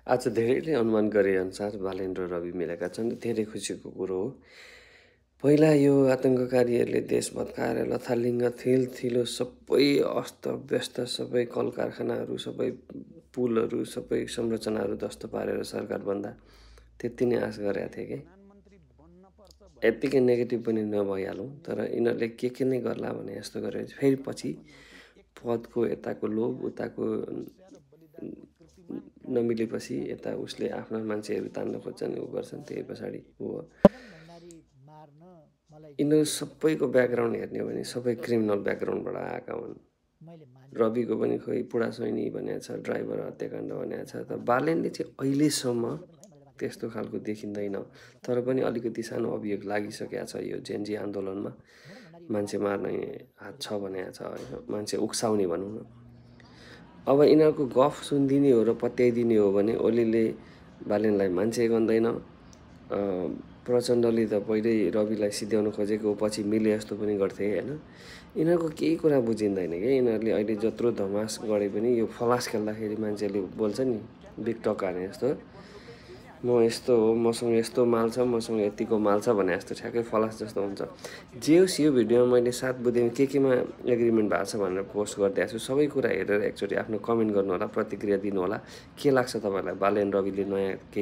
आज धेरैले अनुमान गरे अनुसार बालेन र रवि मिलेका छन्। धेरै खुसीको कुरो हो। पहिला यो आतंककारीहरूले देश भत्काएर लथालिङ्ग थिलो सबै अस्तव्यस्त, सबै कल कारखानाहरू, सबै पुलहरू, सबै संरचनाहरू ध्वस्त पारेर सरकार बन्दा त्यति नै आश गरेका थिए कि यत्तिकै नेगेटिभ पनि नभइहालौँ, तर यिनीहरूले के नै गर्ला भने जस्तो गरेर फेरि पछि पदको यताको लोभ, उताको नमिलेपछि यता उसले आफ्ना मान्छेहरू तान्न खोज्छन्, ऊ गर्छन्, त्यही पछाडि हो। यिनीहरू सबैको ब्याकग्राउन्ड हेर्ने हो भने सबै क्रिमिनल ब्याकग्राउन्डबाट आएका हुन्। रविको पनि खोइ पुडा सैनी भनेको छ, ड्राइभर हत्याकाण्ड भनेको छ। त बालेनले चाहिँ अहिलेसम्म त्यस्तो खालको देखिँदैन, तर पनि अलिकति सानो अभियोग लागिसकेको छ यो जेनजी आन्दोलनमा। मान्छे मार्ने हात छ भनेको छ होइन, मान्छे उक्साउने भनौँ न। अब यिनीहरूको गफ सुनिदिने हो र पत्याइदिने हो भने ओलीले बालेनलाई मान्छे गन्दैन। प्रचण्डले त पहिल्यै रविलाई सिध्याउन खोजेको, पछि मिले जस्तो पनि गर्थे होइन। यिनीहरूको केही कुरा बुझिँदैन कि यिनीहरूले अहिले जत्रो धमास गरे पनि यो फलास खेल्दाखेरि मान्छेले बोल्छ नि बिग टक हाने जस्तो, म यस्तो हो, मसँग यस्तो माल छ, मसँग यतिको माल छ भने जस्तो ठ्याक्कै फलास जस्तो हुन्छ। जे होस्, यो भिडियोमा मैले 7 बुँदेमा केमा एग्रिमेन्ट भएको छ भनेर पोस्ट गरिदिएको छु। सबै कुरा हेरेर एकचोटि आफ्नो कमेन्ट गर्नु होला, प्रतिक्रिया दिनु होला। के लाग्छ तपाईँलाई बालेन रविले नयाँ